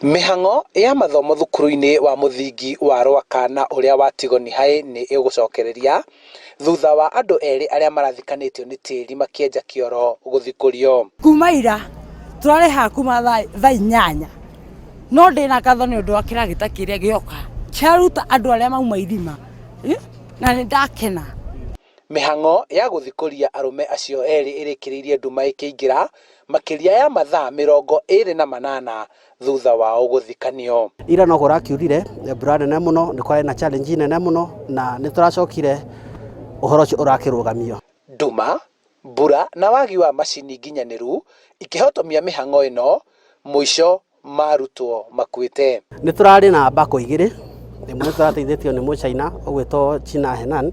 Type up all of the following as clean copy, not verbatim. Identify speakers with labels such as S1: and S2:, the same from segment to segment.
S1: Mĩhang'o ya mathomo thukuru-inĩ wa mũthingi wa Rwaka na ũrĩa wa Tigoni High nĩ ĩgũcokereria thutha wa andũ erĩ arĩa marathikanĩtio nĩ tĩri makĩenja kĩoro gũthikũrio.
S2: Kuma ira tũrarĩhaga kuma thaa 8 no ndĩna ngatho nĩ ũndũ wa kĩragita kĩrĩa gĩoka kĩaruta andũ arĩa mauma irima na nĩ ndakena.
S1: Mĩhang'o ya gũthikũria arũme acio erĩ ĩrĩkĩrĩirie nduma ĩkĩingĩra makĩria ya mathaa 28 thutha wao gũthikanio.
S3: Ira no kũrakiurire mbura nene mũno, nĩ kwarĩ na challenge nene mũno na nĩ tũracokire ũhoro ũcio ũrakĩrũgamio.
S1: Nduma, mbura na wagi wa macini nginyanĩru ikĩhotomia mĩhang'o ĩno, mũico marutwo makuĩte.
S3: Nĩ tũrarĩ na mbako igĩrĩ, ĩmwe nĩ tũrateithĩtio nĩ mũchaina ũgwĩtwo China Henan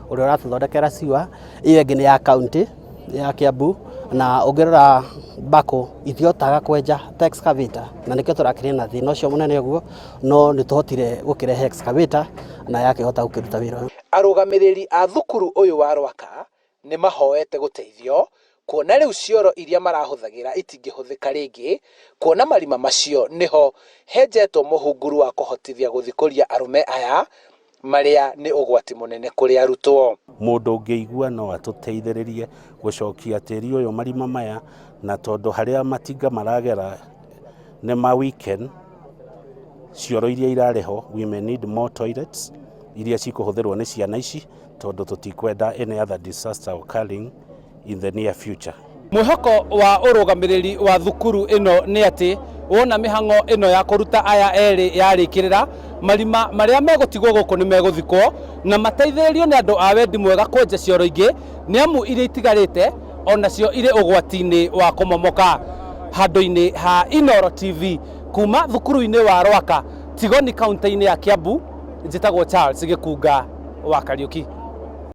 S3: ũrĩa ũratũthondekera ciwa, ĩyo ĩngĩ nĩ ya county ya Kiambu na ũngĩrora mbako itihotaga kwenja ta excavator na nĩkĩo tũrakĩrĩ na thĩna ũcio mũnene ũguo, no nĩ tũhotire gũkĩrehe excavator na yakĩhota gũkĩruta wĩra ũyũ.
S1: Arũgamĩrĩri a thukuru ũyũ wa Rwaka nĩ mahoete gũteithio kuona rĩu cioro iria marahũthagĩra itingĩhũthĩka rĩngĩ kuona marima macio nĩho henjetwo mũhunguru wa kũhotithia gũthikũria arũme aya marĩa nĩ ũgwati mũnene kũrĩ arutwo.
S4: Mũndũ ũngĩigua no atũteithĩrĩrie gũcokia tĩri ũyũ marima maya, na tondũ harĩa matinga maragera nĩ ma weekend, cioro iria irarĩ ho, we may need more toilets iria cikũhũthĩrwo nĩ ciana ici tondũ tũtikwenda any other disaster occurring in the near future.
S1: Mwĩhoko wa ũrũgamĩrĩri wa thukuru ĩno nĩ atĩ wona mĩhang'o ĩno ya kũruta aya erĩ yarĩkĩrĩra, marima marĩa megũtigwo gũkũ nĩ megũthikwo na mateithĩrĩrio nĩ andũ a wendi mwega kwenja cioro ingĩ nĩ amu iria itigarĩte onacio irĩ ũgwati-inĩ wa kũmomoka. Handũ-inĩ ha Inooro TV kuma thukuru-inĩ wa Rwaka, Tigoni kaunti-inĩ ya Kiambu, njĩtagwo Charles Gĩkunga wa Kariũki.